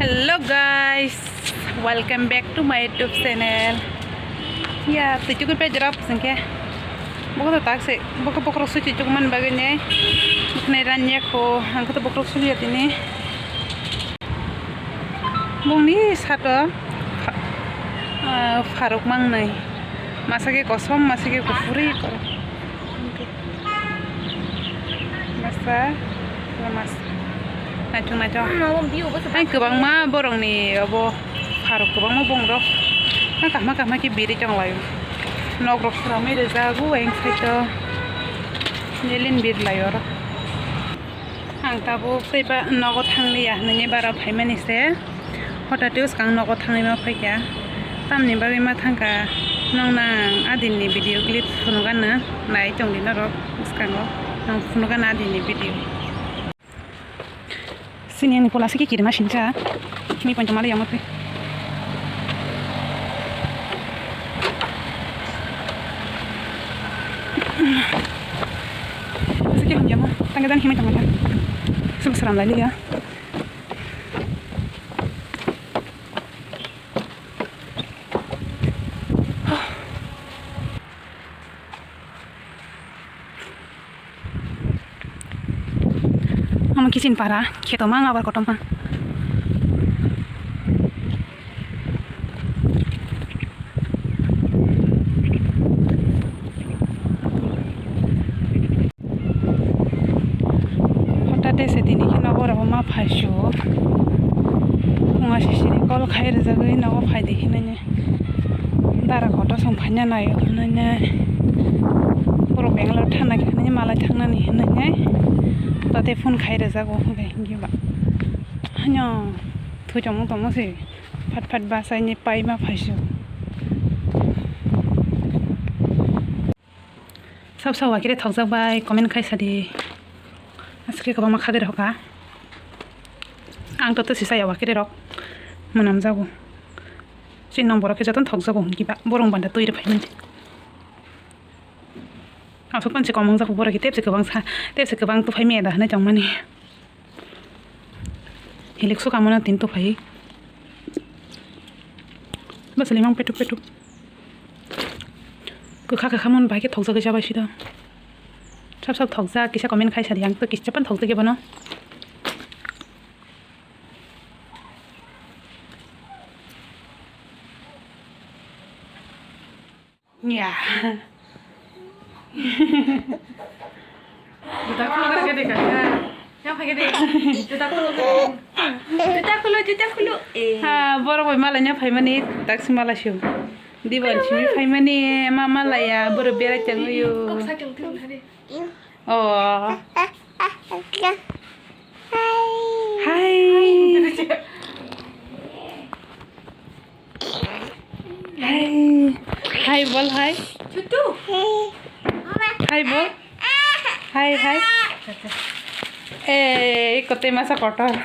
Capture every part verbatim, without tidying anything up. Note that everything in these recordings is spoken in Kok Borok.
Hello guys, welcome back to my YouTube channel. Ya, twi chukui pejrap singke. Boko to tak se, boko bokrok sui chuk man bagwi ne. Boknai ranya ko, ang ko to bokrok sui ya tini. Bongni sato pha-, ah, pharok mangnai. Masa ke kosom, masa ke kufuri. Masa, mas. Naichung, naichung. Ai, kwbangma borokni obo pharok kwbangma bongrok. Kahma kahma khe biri tonglaio. Nokrok sramwi rijak, o ayang side o. Jelin birlaio oro. Ang tabuk teiba nogo thangliya hinwi bara phaimani se. Hota tei swkang nogo thangwi ma phaikha. Tamni bagwi ma thangkha, nokno ang adinni video clip phunukgana nai tongdi norok bwskango. Ang phunukgana adinni video. Sini ani pola se khe kirima sincha. Kimi pointo mali yamo twi. Asa khe hamjama. Tangga dan himai tongma kha. Sub saram lai liya. Omo kisin para, kheto mang abar kotorma. Hota tei se tini kheno borok ma phai su. Wngya sisiri call khai rijagwi nogo phai di hinwi. Dara kotor song phaina naio hinwi. Borok Bangalore thana khe hinwi malai thangnani hinwi. Hota tei phone khai rijago hwnkhe hinwi ba. Hanya thwi tongmung tongmung se phat phat basaini pai ma phai su. Sab sab wakire thokjak bai comment khai sadi. Aswk khe kwbangma khagwi rokha. Ang to twsisa ya wakire rok mwnamjago. Chini nong borok khe jotono thokjago hwnkiba borok banda twi rw phaimani. Aswk panchi komong jago borok khe tepse kwbang sa tepse kwbang tuphai meda hwnwi tongmani. Hilik sukamano tin tuphai. Bwswli mang petuk petuk. Kwkha kwkha mon bai khe thokjagwi chabai sida. Sab sab thokjak kisa comment khai sadi ang to kisa pan thokjagwi bono. Ya. Juta khuluk khe de kaka. Yang pakai de. Juta khuluk. Juta khuluk, juta khuluk. Eh. Ha, borok bai malai nya phaimani, taksi malai sio. Diban simi phaimani, ma malai ya, borok berai tangwi yo. Kok sa tong tong hari. Oh. Hi. Hi. Hi bol, hi. Chutu. Hi bol. Hi, hi. Eh, kote masa kotor.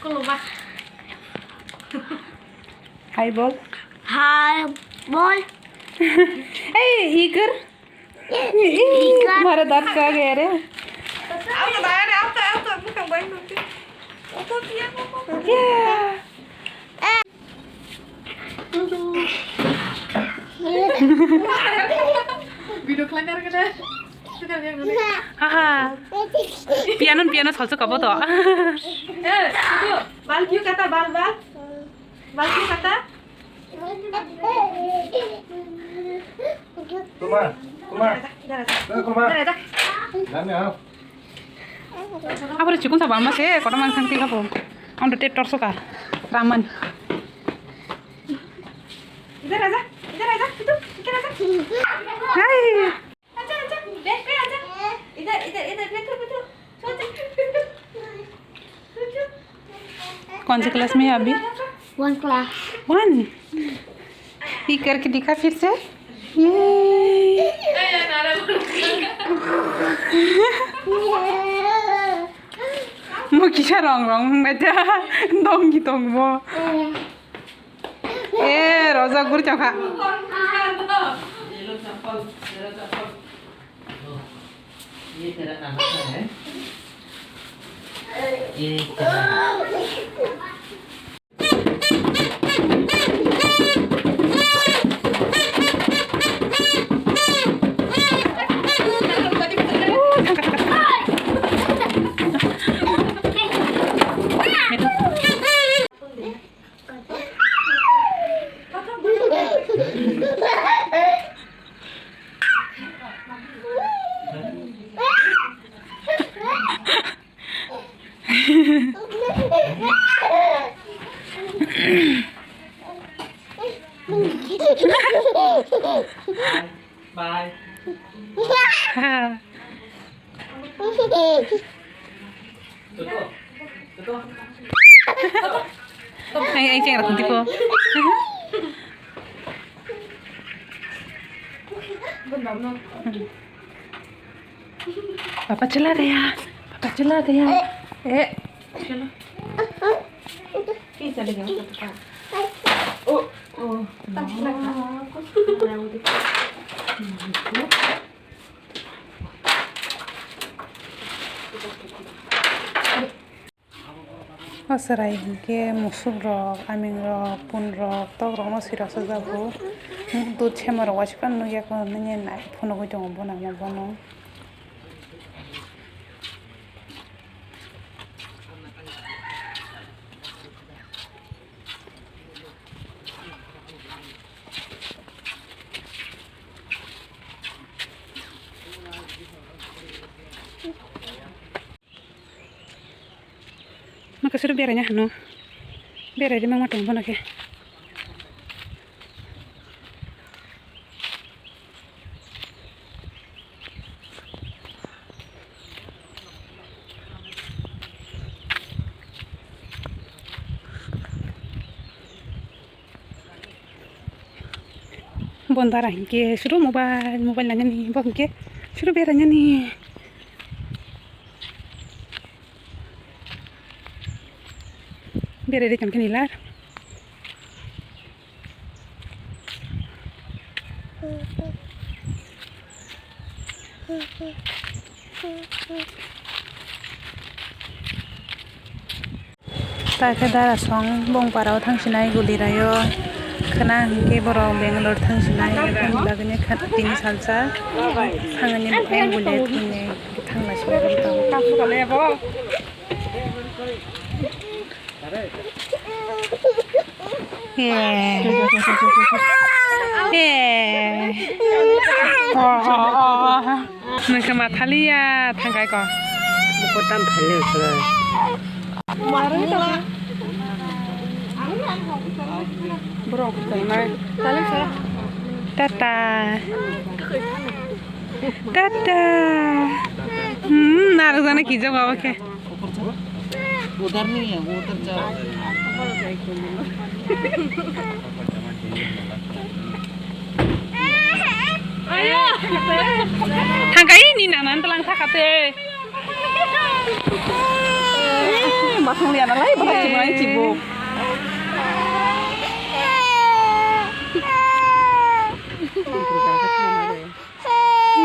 Kuluba. Hi bol. Hi bol. Hey, igur. तुम्हारा दांत कहाँ गया रे? Video khlai narwkha da. Haha. Piano, piano salsa kabo to. Eh, itu, bal view kata, bal, bal. Bal view kata. Kuma, kuma. Dame, ha. Abore chikon sa bamba se, kotor mang thang ti kabo. Ang do te torso ka, raman. Idhar aja, idhar aja, itu, idhar aja. Hai. Acha, acha, back pe acha. Idhar, idhar, idhar, back pe, back pe. Chal, chal. कौन से क्लास में है अभी? One class. One? ये करके दिखा फिर से। ये। Mo kisa rong rong wngbai ta. Dongki tongmo. Eh, roja guri chokha. ये तेरा नाना है। ये तेरा। Bye. Ang, ang cengrak tiko. Papa chila gaya. Papa chila gaya. Eh. Chalo. Ki chale gaya? Oh, oh. O chwrai hinkhe musuk rok, aming rok, pun rok, tok rok no sira sajak bo. Dud sema rok waisa phano nukya kho, nini nai phunugwi tongo bo nangma bono. Makasiro beraina hano. Berai di mama tong bono khe. Bondara hinkhe suru mobile, mobile nainani, bo hinkhe suru berainani. Berai ri tongkhe nila. Ta khe dara song bongpara o thang sinai guli raio. Khwna hinkhe borok Bangalore thang sinai, aboni bagwino kha-, tini salsa thangani bwkhak guli thangni thangna song. Eh. Eh. Oh, oh, oh. Nokhe mathaliya thangkai ko. Buko tam phale khlai. Borok thangmai. Tata. Tata. Hmm, narwkjana kijak baba khe. उधर नहीं है, वो उधर जाओ। Thangkai ni nana tlang thakate. Bathang liya nalai, bathang chibuk nai chibuk.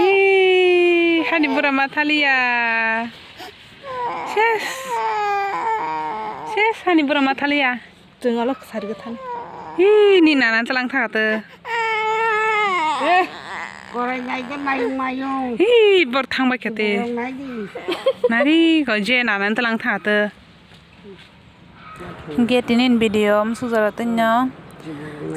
Ih, hani bura mathaliya. Ses. Ses, hani bura mathaliya. Chwng alo kwsari kwthang. Hi, ni nana tlang thakate. Eh, korai nai de mayung mayung. Hi, bor thangbai khete. Mayung nai di. Nari ko je nana tlang thakate. Ge tinin video am sujara tinno.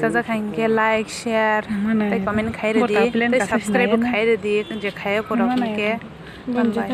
Sajak hinkhe like, share, tei comment khai ridi, tei subscribe khai ridi, je khai korok hinkhe. Hambai.